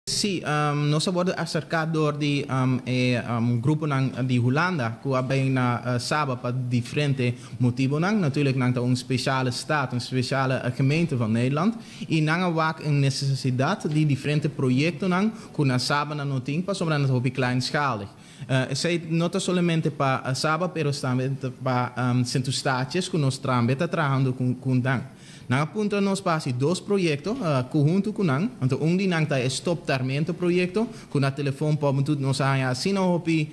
Si, nos a wordo acerca door di e gruponan di Hulanda cu a bin na Saba pa diferente motibonan. Natuurlijk nan ta un speciale staat, un speciale gemeente van Nederland. Y nan a wak een necesidad di diferente proyectonan cu na Saba nan no tin, pasobra nan ta hopi kleinschalig. Esey no ta solamente pa Saba, pero tambe pa Sint Eustatius cu nos tambe ta trahando cu nan. Nan a puntra nos pa haci dos proyecto hunto cu nan. Anto un di nan ta e Stop Tarmento proyecto, cu na Telefon pa nos a haya asina hopi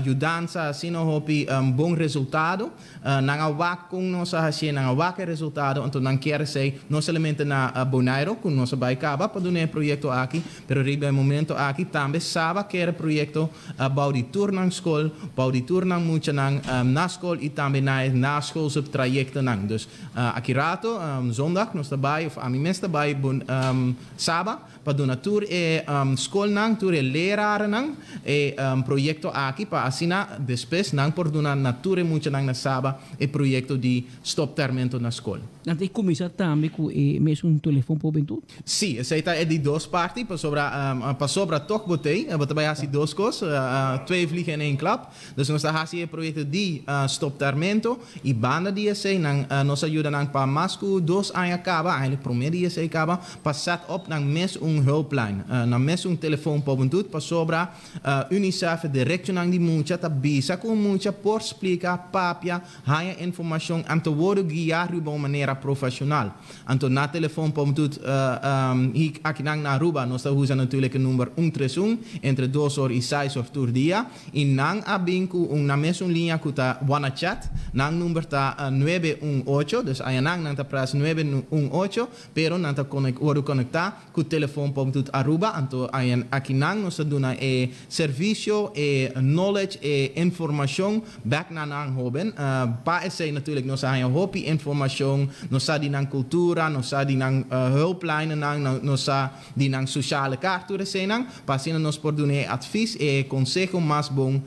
yudansa, asina hopi bon resultado. Nan a wak con nos a haci, nan a wak e resultado, anto nan kier esey no solamente na Bonaire, cu nos a bay caba pa duna e proyecto aki, pero riba e momento aki tambe Saba kier e proyecto bou di tur nan school, bou di tur nan muchanan na school y tambe na e naschoolse trajectonan. Dus aki rato, zondag, nos ta bay, of ami mes ta bay Saba, pa duna tur e schoolnan, tur e lerarennan, e proyecto aki, pa asina despues nan por duna na tur e muchanan na Saba e proyecto di Stop Tarmento na school. Nan ta cuminsa tambe cu e mesun Telefon pa Hubentud? Si, esey ta e di dos parti, pasobra toch bo t'ey, bo ta bay haci dos cos, twee vliegen in één klap. Dus nos ta haci e proyecto di Stop Tarmento y banda di esey nan nos a yuda nan pa mas cu 2 aña caba, eigenlijk prome di esey caba, pa set up nan mes un hulplijn, nan mes un Telefon pa Hubentud, pasobra UNICEF, derechonan di mucha, ta bisa cu mucha por splica, papia, haya informacion, anto wordo guia riba un manera profesional. Anto na Telefon pa Hubentud aki nan na Aruba, nos ta usa natuurlijk e number 131 entre 2 or y 6 or tur dia. Y nan a bin cu un na mes un linea cu ta Wanna Chat, nan number ta 918, dus aya nan nan ta press 918, pero nan ta wordo conecta cu Telefon pa Hubentud Aruba. Anto aya aki nan nos ta duna e servicio, e knowledge, e informacion back na nan hoben. Pa esey natuurlijk nos haya hopi informacion, nos sa di nan cultura, nos sa di nan hulplijnen nan, nos sa di nan sociale kaart tur esey nan, pa asina nos por duna e advies e conseho mas bon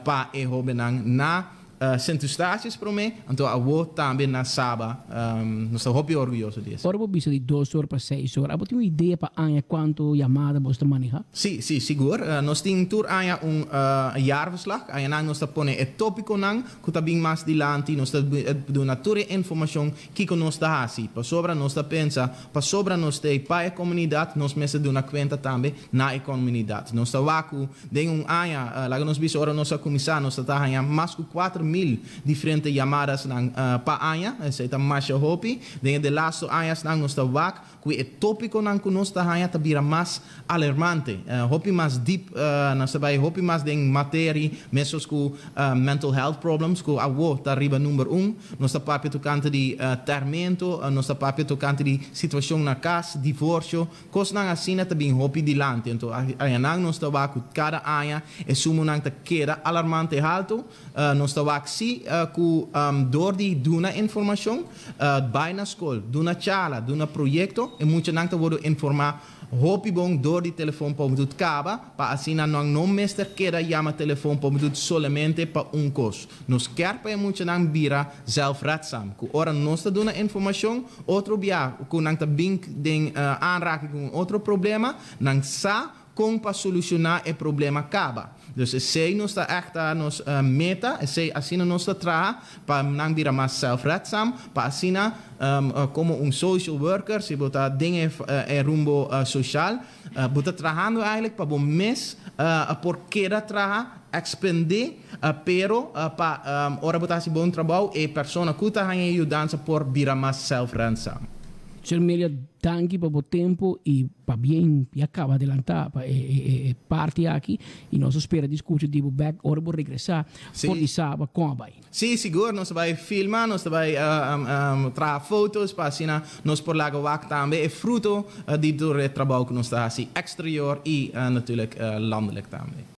pa e hobennan na Sint Eustatius prome, anto awo tambe na Saba. Nos ta hopi orguyoso di esey. Ora bo bisa di 2 or pa 6 or, abo tin un idea pa aña cuanto yamada bo ta maneha? Si, sigur. Nos tin tur aña un jaarverslag. Aña nan nos ta pone e topiconan cu ta bin mas dilanti, nos ta duna tur e informacion kico nos ta haci. Pasobra nos ta pensa, pasobra nos ta pa e comunidad, nos mester duna cuenta tambe na e comunidad. Nos ta wak cu den un aña, laga nos bisa ora nos a cuminsa, nos ta haya mas cu 4000 diferente yamadas nan pa aña, esey ta masha hopi. Den e laatste añanan nos ta wak cu e topiconan cu nos ta haya ta bira mas alarmante. Hopi mas deep, nos ta bay hopi mas den materia, mescos cu mental health problems, cu awo ta riba number 1. Nos ta papia tocante di tarmento, nos ta papia tocante di situacion na cas, divorcio, cosnan asina ta bin hopi dilanti. Anto, añanan nos ta wak cu cada aña e sumonan ta keda alarmante halto. Nos ta wak si cu door di duna informacion, bay na school, duna charla, duna proyecto, e muchanan ta wordo informa hopi bon door di Telefon pa Hubentud caba, pa asina nan no mester keda yama Telefon pa Hubentud solamente pa un cos. Nos kier pa e muchanan bira zelfredzaam. Cu ora nos ta duna informacion, otro bia cu nan ta bin den aanraking cu otro problema, nan sa con pa soluciona e problema caba. Dus esey nos ta echt nos meta, esey asina nos ta traha pa nan bira mas zelfredzaam, pa asina como un social worker, si bo ta den e rumbo social, bo ta trahando eigenlijk pa bo mes por keda traha, expande, pero pa ora bo ta haci bon trabou, e persona cu ta haña yudansa por bira mas zelfredzaam. Señor Melia, danki pa bo tempo y pabien ya caba adelanta pa e parti aki y nos ta spera di scucha di bo back ora bo regresa for di Saba con a bay. Si, sigur, nos ta bay filma, nos ta bay traha foto's pa asina nos por laga wak tambe e fruto di tur e trabou cu nos ta haci exterior y natuurlijk landelijk tambe.